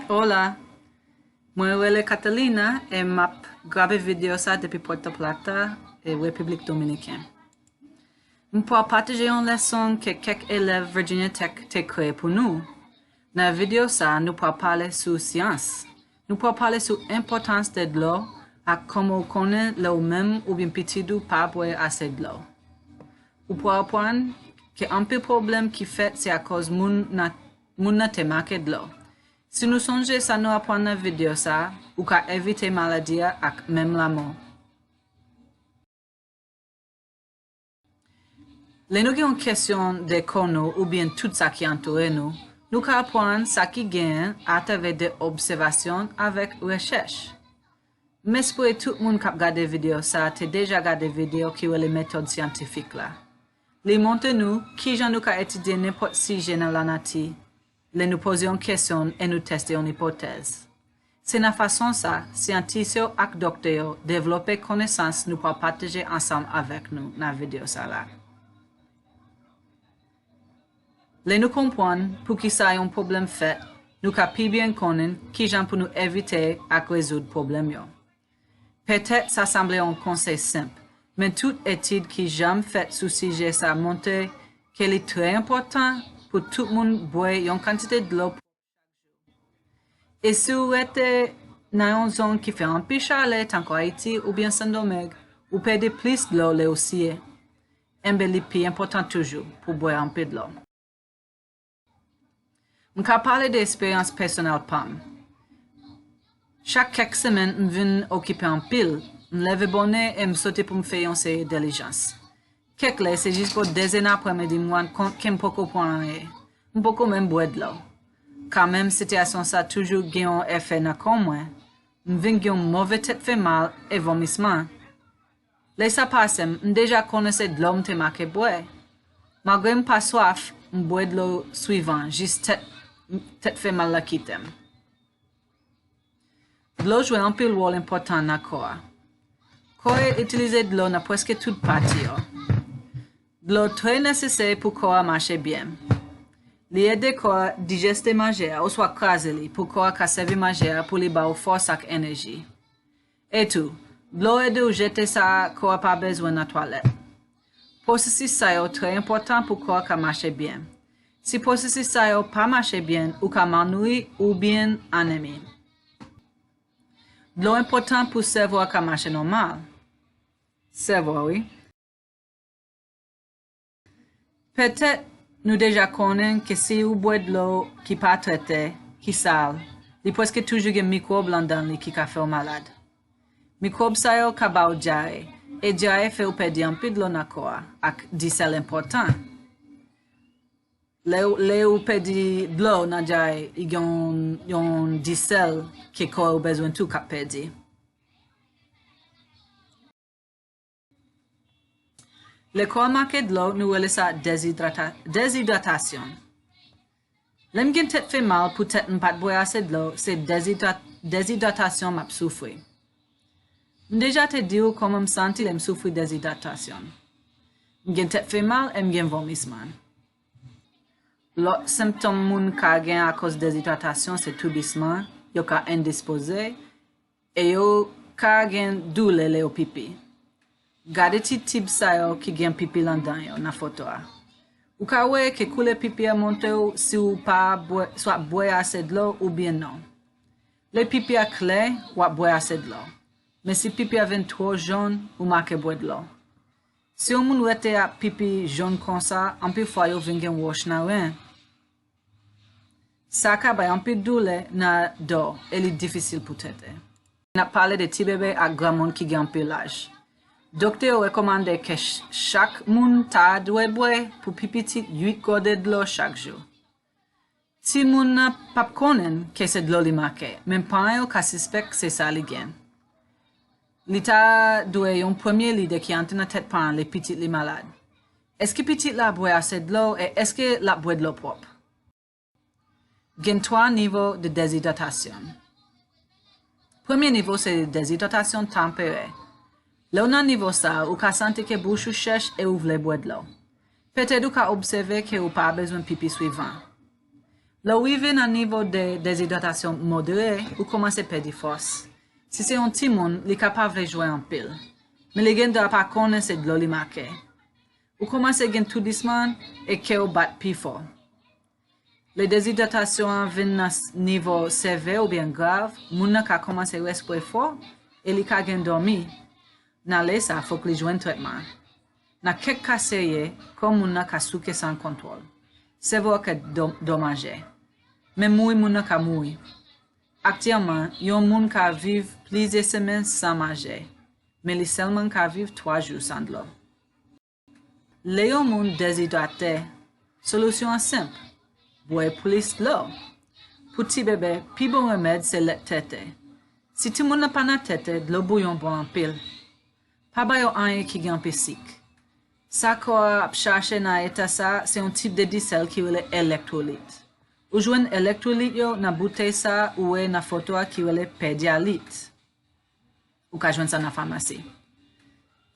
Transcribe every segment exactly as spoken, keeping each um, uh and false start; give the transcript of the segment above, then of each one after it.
Hola! Mwen rele Catalina e m ap grabe videyo sa depi Puerto Plata, e Repiblik Dominiken. M pral pataje yon lèson ke kèk elèv Virginia Tech te kreye pou nou. Nan videyo sa, nou pral pale sou syans. Nou pral pale sou enpòtans de dlo ak kòman w konnen lè w menm oubyen pitit ou pa bwè ase dlo. Ou pral aprann ke anpil pwoblèm ki fèt se akòz moun nan, moun nan te manke dlo. Si nou sonje sa nou aprann nan videyo sa, ou ka evite maladi a ak menm lanmò. Lè nou gen yon kesyon de kò nou oubyen tout sa ki antoure nou, nou ka aprann sa ki genyen atravè de obsèvasyon avèk rechèch. M espere tout moun k ap gade videyo sa a te deja gade videyo ki rele Metòd Syantifik la. Li montre nou kijan nou ka etidye nenpòt sijè nan lanati lè nou poze yon kesyon e nou teste yon ipotèz. Se nan fason sa, syantis yo ak doktè yo devlope konesans nou pral pataje ansanm avèk nou nan videyo sa la. Lè nou konprann poukisa yon pwoblèm fèt, nou ka pi byen konnen kijan pou nou evite ak rezoud pwoblèm yo. Petèt sa sanble yon konsèy senp, men tout etid ki janm fèt sou sijè sa montre ke li trè enpòtan pou tout moun bwè yon kantite dlo. E si w rete nan yon zòn ki fè anpil chalè, tankou Ayiti oubyen Sendomeng, ou pèdi plis dlo lè w siye. Enben, li pi enpòtan toujou pou bwè anpil dlo. M ka pale de esperyans pèsonèl pa m. Chak kèk semèn, m vin okipe anpil. M leve bonè e m sote pou m fè yon seri dilijans. Kèk lè, se jis bò dèzè nan aprèmidi m rann kont ke m poko pran anyen. M poko menm bwè dlo. Kanmenm, sitiyasyon sa toujou gen yon efè nan kò mwen. M vin gen yon move tèt fè mal e vomisman. Lè sa pase m, m deja konnen se dlo m te manke bwè. Malgre m pa swaf, m bwè dlo swivan, jis tèt, tèt fè mal la kite m. Dlo jwe anpil wòl enpòtan nan kò a. Kò a itilize dlo nan prèske tout pati yo. Dlo trè nesesè pou kò a mache byen. Li ede kò a dijeste manje a oswa kraze li pou kò a ka sèvi manje a pou li ba w fòs ak enèji. Etou, dlo ede w jete sa kò a pa bezwen nan twalèt. Pwosesis sa yo trè enpòtan pou kò a ka mache byen. Si pwosesis sa yo pa mache byen, ou ka malnouri oubyen anemi. Dlo enpòtan pou sèvo a ka mache nòmal. Sèvo a, wi. Petèt nou deja konnen ke si ou bwè dlo ki pa trete, ki sal, li prèske toujou gen mikwòb ladan li ki ka fè w malad. Mikwòb sa yo ka ba w dyare, e dyare fè w pèdi anpil dlo nan kò a, ak disèl enpòtan. Lè, lè ou pèdi dlo nan dyare, i gen yon, yon disèl ke kò ou bezwen tou k ap pèdi. Lè kò a manke dlo, nou rele sa dezidrata-, dezidratasyon. Lè m gen tèt fè mal poutèt m pa t bwè ase dlo, se dezidra-, dezidratasyon m ap soufri. M deja te di w kòman m santi lè m soufri dezidratasyon. M gen tèt fè mal e m gen vomisman. Lòt sentòm moun ka gen akòz dezidratasyon se toubisman, yo ka endispoze, e yo ka gen doulè lè yo pipi. Gade ti tib sa yo ki gen pipi ladan yo nan foto a. Ou ka wè ke koulè pipi a montre w si w pa bwè, swa bwè ase dlo oubyen non. Lè pipi a klè, w ap bwè ase dlo. Men si pipi a vin twò jòn, ou manke bwè dlo. Si yon moun rete ap pipi jòn konsa, anpil fwa yo vin gen wòch nan ren. Sa ka bay anpil doulè nan do e li difisil pou trete. N ap pale de tibebe ak granmoun ki gen anpil laj. Doktè yo rekòmande ke ch-, chak moun ta dwe bwè pou pi piti uit gòdè dlo chak jou. Timoun nan p ap konnen ke se dlo li manke, men paran yo ka sispèk se sa li gen. Li ta dwe yon premye lide ki antre nan tèt paran lè pitit li malad. Èske pitit la bwè ase dlo e èske l ap bwè dlo pwòp? Gen twa nivo de dezidratasyon. Premye nivo se dezidratasyon tanperè. Lè w nan nivo sa a, ou ka santi ke bouch ou chèch e ou vle bwè dlo. Petèt ou ka obsève ke ou pa bezwen pipi swivan. Lè w rive nan nivo de dezidratasyon modere, ou kòmanse pèdi fòs. Si se yon timoun, li ka pa vle jwe anpil, men li gen dwa pa konnen se dlo li make. Ou kòmanse gen toudisman e kè w bat pi fò. Lè dezidratasyon an vin nan nivo sevè oubyen grav, moun nan ka kòmanse respire fò e li ka gen dòmi. Nan lè sa, fòk li jwenn trètman. Nan kèk ka serye, kò moun nan ka souke san kontwòl. Sèvo a ka domaje. Men mouri moun nan ka mouri. Aktyèlman, yon moun ka viv plizyè semèn san manje, men li sèlman ka viv twa jou san dlo. Lè yon moun dezidrate, solisyon an senp: bwè plis dlo. Pou ti bebe, pi bon remèd se lèt tete. Si timoun nan pa nan tete, dlo bouyon bon anpil. Pa ba yo anyen ki gen anpil sik. Sa kò a ap chache nan eta sa a se yon tip de disèl ki rele elektwolit. Ou jwenn elektwolit yo nan boutèy sa a ou wè nan foto a ki rele pedyalit. Ou ka jwenn sa nan famasi.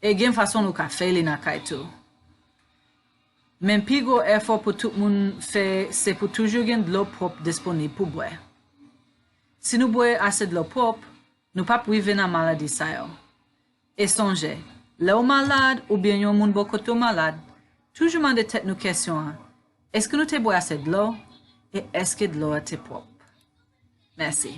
E gen fason ou ka fè li nan kay tou. Men pi gwo efò pou tout moun fè se pou toujou gen dlo pwòp disponib pou bwè. Si nou bwè ase dlo pwòp, nou p ap rive nan maladi sa yo. E sonje, lè w malad oubyen yon moun bò kote w malad, toujou mande tèt nou kesyon an: èske nou te bwè ase dlo? E èske dlo a te pwòp? Mèsi.